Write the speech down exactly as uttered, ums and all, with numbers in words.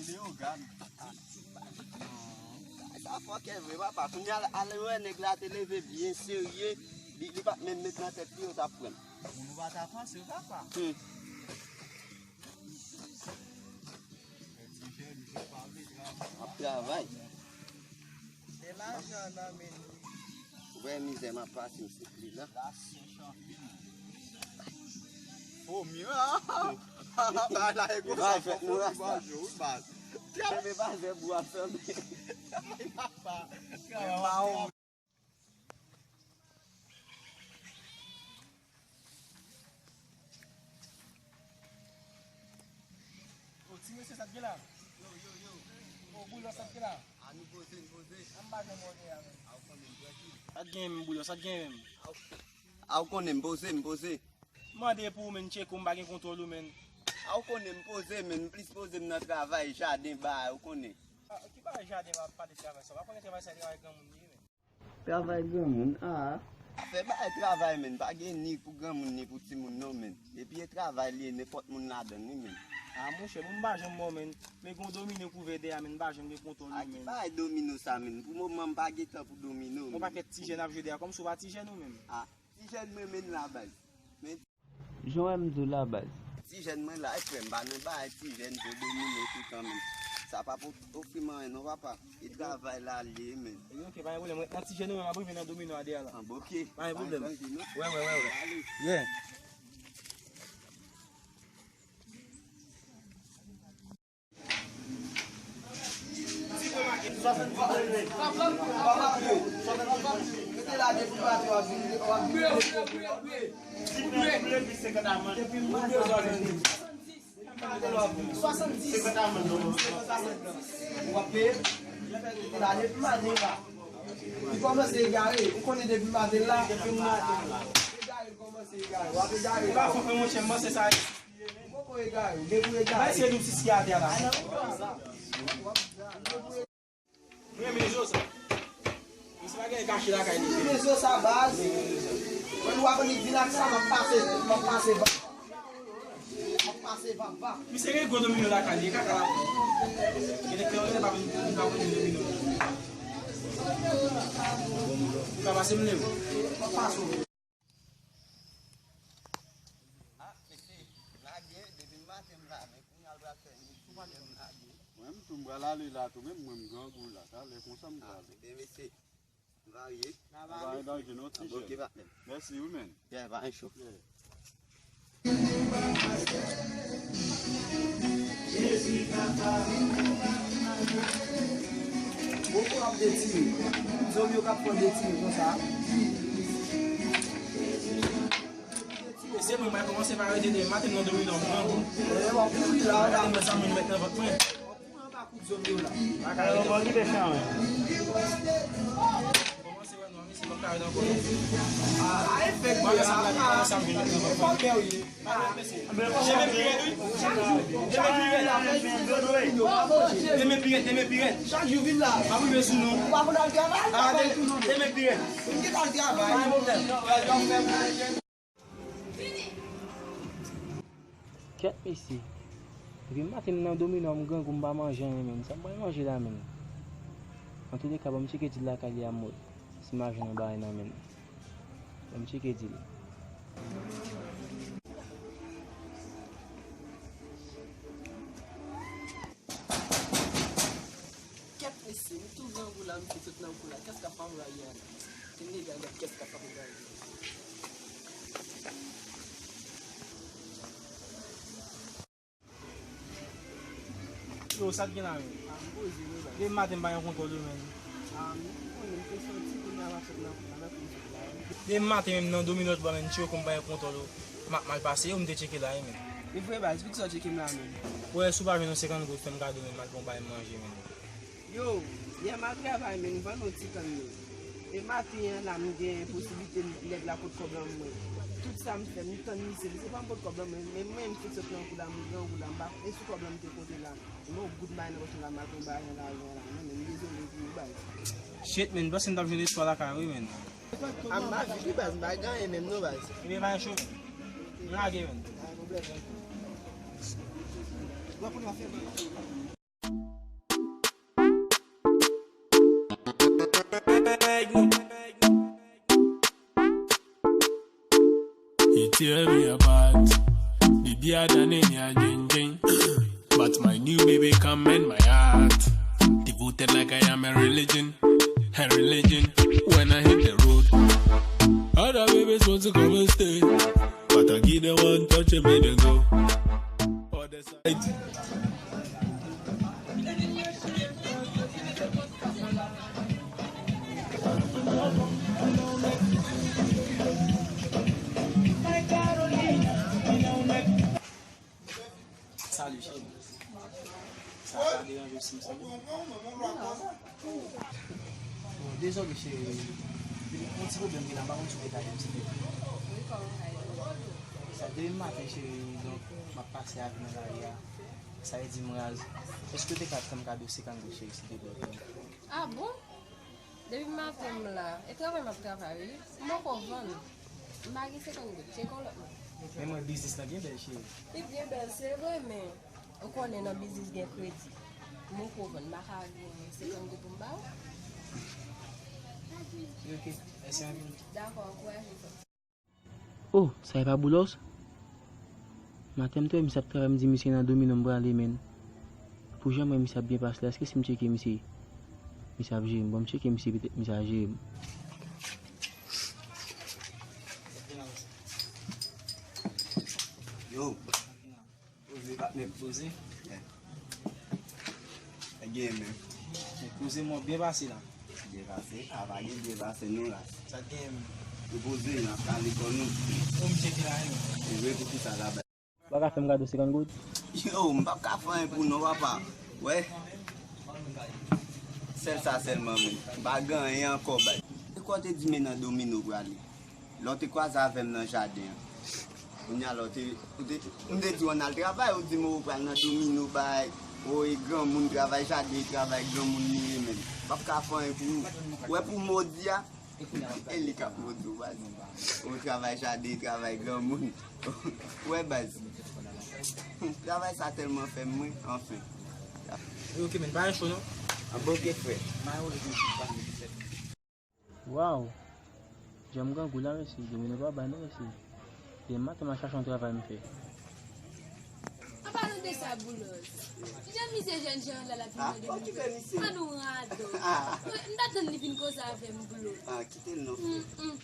Leyogàn. Sa fòkè vre, papa. Kounye a, al wè nèg la te leve byen serye. Li, li pa t menm met nan tèt li, yo t ap pran l. Moun ou pa ta panse, papa. Hmm. Ap travay. Se lajan nan men nou. Ou wè mizè m ap pase, m sou pli la. Lasyon chanpinyon. O mira! Bagay la e konsa, fòk ou manje, wi, baz. Kenbe pa zèb ou ap fè. Papa. O, ti mesye, sa t gen la? Yo, yo, yo. O, Boulos, sa t gen la? A, nou poze, nou poze. An ba jan mwen gen la, men. A, ou konnen m trankil. Sa t gen, men, Boulos, sa t gen, men? A, ou konnen m poze, m poze. Mande pou ou, men, tcheke w, m pa gen kontwòl ou, men. A, ou konnen m poze, men, m plis poze m nan travay, jaden, bay, ou konnen. A, ki bagay jaden, pa, pa de travay sa? W pa konnen travay sa, travay granmoun li ye, men. Travay granmoun, a. Afè bay travay, men, pa gen ni pou granmoun, ni pou timoun, non, men. Depi e travay li ye, nenpòt moun ladan l, wi, men. A, monchè, bon, m pa janm mò, men. Men gon domino k ouvè dèyè a, men, m pa janm gen kontwòl li, men. A, ki bagay domino sa, men? Pou moman, m pa gen tan pou domino, men. Yon pakèt ti jèn ap jwe dèyè a, kòmsi w pa ti jèn ou menm. A, ti jèn mwen, men, la, baz. Men Jan w wè m di w la, baz. Ti jèn mwen la, frè m, pa nan bagay ti jèn, jwe domino toutan, men. Sa p ap ofri m anyen, non, papa. E travay la l ye, men. Ebyen, oke, pa gen pwoblèm. Ret nan ti jèn ou, men m ap rive nan domino a dèyè la. An, bon, oke. Pa gen pwoblèm. Pa gen danje, non. Wè, wè, wè, wè. Ale. Yeah. Li kòmanse egare, ou konnen depi maten la. Egare, li kòmanse egare, w ap egare. Ou pa fò fè monchè, m panse sa. Ou poko egare, ou debouye egare. Bay se nou sis ki atè la. Mwen renmen zo sa. Misye pa gen kache lakay li. Mwen renmen zo sa, baz. Mwen nou ap vin ak sa, m ap pase, m ap pase vap. M ap pase vap, vap. Misye gen gwo domino lakay li, e kaka la. Gen nèg ki pa vin, pa vin domino. Ou ka pase m leve. M ap pase w. Ah, mesye, m lage, depi maten m la, men kounye a l pral fè midi, m lage. Mwen, m tou, m pral ale la tou, menm mwen, m grangou la, talè konsa m prale. Ah, ebyen, mesye, m varye. N a pale. N a pale nan gen yon ti jèn. Ok, patnè. Mèsi, wi, men. Yeah, pa gen cho. Yeah. Boko ap detire. Zòm yo k ap pran detire konsa. E se mwen, mwen kòmanse pa rete demen maten nan domino an. E, w ap kouri la, w ap kouri la. Gade mwen sa mwen met nan vant mwen. W ap kouri anba kout zòm yo la. Bagay yo bon ki te chan, wi. Kòmanse wè nwa, mesye, m ap ka rete ankò non. A, a efèk, wi, a, a, e fòkè, wi. Demen pi rèd, wi. Demen pi rèd. Demen pi rèd, demen pi rèd. Chak jou vin la. M ap rive sou nou. Ou pa konn al travay? A, de-, demen pi rèd. Ou gentan al travay. Pa gen pwoblèm. Kèt, mesye. Depi maten m nan domino a, m grangou, m pa manje anyen, menm. Sa m pral manje la, menm? Antouleka, ban m tcheke dil lakay li a m wè si m a jwenn yon bagay nan men l. Ban m tcheke dil. Kèt, mesye, m tou grangou la, m fin sot nan kou la. Kès k ap frape bagay la? Tande gade kès k ap frape bagay la. Yo, sa t gen la menm? A, m poze wi, baz. Depi maten m pa gen kontwòl yo menm. A, m konnen m te soti, kounye a m ap sot nan kou la, nan kou m sot la wi. Depi maten menm nan domino lòt bò menm, tcheke m pa gen kontwòl yo. M ap mal pase yo, m te tcheke la wi menm. E vre baz, poukisa w tcheke m la menm? Ou wè, si w pa jwenn yon senkant goud, fè m kado menm, m al pran yon bagay m manje menm. Yo, yè m al travay, men m vann yon ti kann, men. E maten an la, m gen posiblite nèg la pot kòb lan mwen. Tout sa m fè, m tann misye. Misye pa m pot kòb lan mwen, men mwen, m fin sot nan kou la, m grangou la, m pa, e sou kòb lan m te konte la. M yon goud bay nan pòch mwen la, m al pran bagay nan lari an la. Non, men m dezole pou ou, baz. Shit, men, m panse m t ap jwenn espwa lakay, wi, men. A, m ap viv, wi, baz, m pa gen anyen menm, non, baz. Ebyen, pa gen cho, men. M lage, men. Pa gen pwoblèm. Wè, pou nou fè, man. Tear me apart. Baby, I done in your ding ding. But my new baby come in my heart. Devoted like I am a religion, a religion. When I hit the road, other babies want to come and stay. But I give them one touch and make them go. Other side. Salut, cheri. Sa pa deranje w si m sove? Bon, dezole, cheri. Yon ti pwoblèm ki la, m pa konn si w te ka ede m, silvouplè. Sa, depi maten, cheri, donk, m ap pase avè w nan lari a. Sa vle di m raz. Èske w te ka fè m kado senkant goud, cheri, silvouplè? Ah bon? Depi maten m la, e travay m ap travay, wi. M poko vann. M pa gen senkant goud, cheke yon lòt moun. Men mwen, biznis lan byen bèl, cheri. Li byen bèl, se vre, men ou konnen nan biznis gen kredi. M poko vann, m pa ka gen senkant goud pou m ba ou. Ok, mèsi anpil. Dakò, ankouraje tèt ou. Oh, sa e pa Boulos? Maten m te wè misye ap travay, m di misye nan domino m prale, men pou jan m wè misye ap byen pase la, èske si m tcheke misye, misye ap jere m? Bon, m tcheke misye, petèt misye a jere m. Yo. Poze, patnè. Poze. Sa gen menm. Men koze mwen byen pase la. Byen pase? A, pa gen byen pase non la. Sa gen menm. Nou poze, n ap kale kò nou. Ou m tcheke la, non. Se vre, poukisa la bay? Ou pa ka fè m kado senkant goud? Yo, m p ap ka fè anyen pou non, papa. Wè. Sèl sa sèlman menm. M pa gen anyen ankò bay. E kwa w te di men nan domino prale? Lè w te kwaze avè m nan jaden an. Kounye a la, w te, w te, m te di w ann al travay, ou di m ou pral nan domino bay. O, e granmoun travay jaden, e travay granmoun li ye menm. M p ap ka fè anyen pou ou. Wè pou modi a, e li k ap modi w, baz. Ou travay jaden, e travay granmoun. Wè, baz. Travay sa tèlman fè m ri, anfen. Ok, men pa cho non. An bon, ok, frè. Mayo, Waw! Jan m grangou la, mesye, domino pa bay non, mesye. Demen maten, m al chache yon travay m fè. An palan de sa, Boulos. Jan misye jèn jan la, l ap vin mande nou. An nou radòt. M pa tann li vin koze avè m, Boulos. Ah, kite l non. Mm, mm.